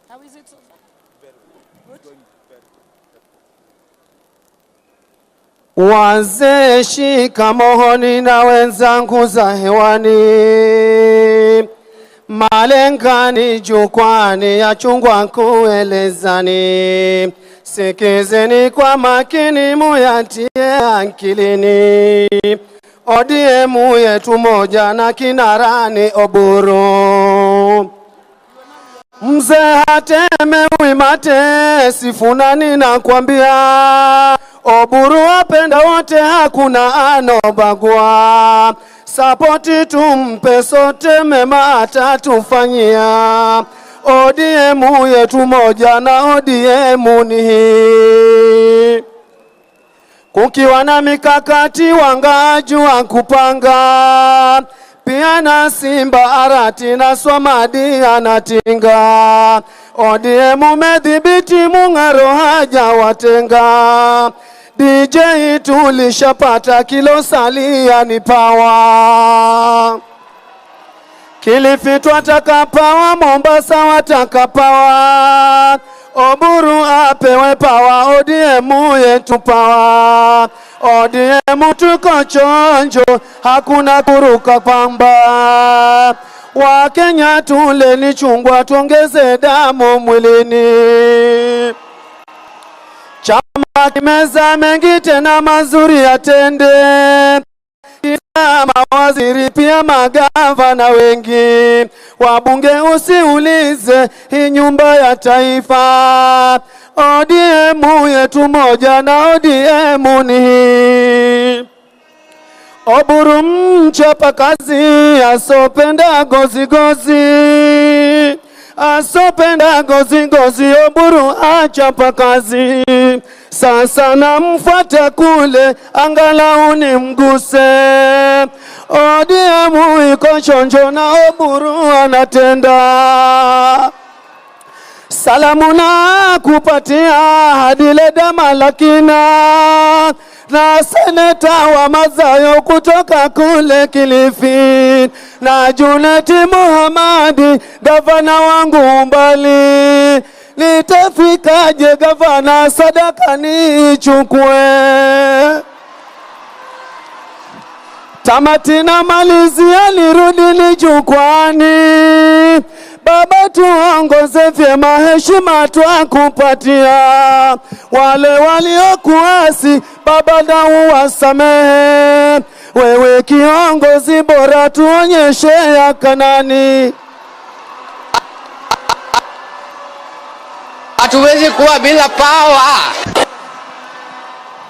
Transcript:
How is it so far? Good. Wazee shikamohoni na wenzangu za hewani, malengani jukwani ya chungwa kuelezani, sikizeni kwa makini muyatie akilini, ODM yetu moja na kinarani Oburu. Mzee hatemewi mate, Sifuna nakwambia, Oburu wapenda wote, hakuna anobagua. Sapoti tumpe sote, mema atatufanyia. ODM yetu moja na ODM ni hii. Kukiwa na mikakati wangaju wa kupanga, pia na Simba Arati na Swamadi anatinga. ODM umedhibiti Mung'aro hajawatenga. DJ tulishapata kilo salia ni pawa. Kilifi twataka pawa, Mombasa wataka pawa. Oburu apewe pawa, ODM yetu pawa. ODM tuko chonjo, hakuna kuruka pamba. Wakenya tuleni chungwa, tuongeze damu mwilini. Chama kimeza mengi tena mazuri yatende, mawaziri pia magavana wengi, wabunge usiulize, hii nyumba ya taifa. ODM yetu moja na ODM ni hii. Oburu mchapa kazi, asopenda gozi gozi, asopenda gozi gozi, Oburu achapa kazi. Sasa namfuata kule, angalau nimguse. ODM iko chonjo na Oburu anatenda. Salamu na kupatia Hadile Damalakina na seneta wa Mazayo kutoka kule Kilifi na Juneti Muhamadi gavana wangu mbali. Nitafikaje gavana, sadaka nichukue. Tamati na malizia, nirudi ni jukwani. Baba tuongoze vyema, heshima twakupatia. Wale waliokuasi Baba na uwasamehe. Wewe kiongozi bora, tuonyeshe ya Kanani. Hatuwezi kuwa bila power.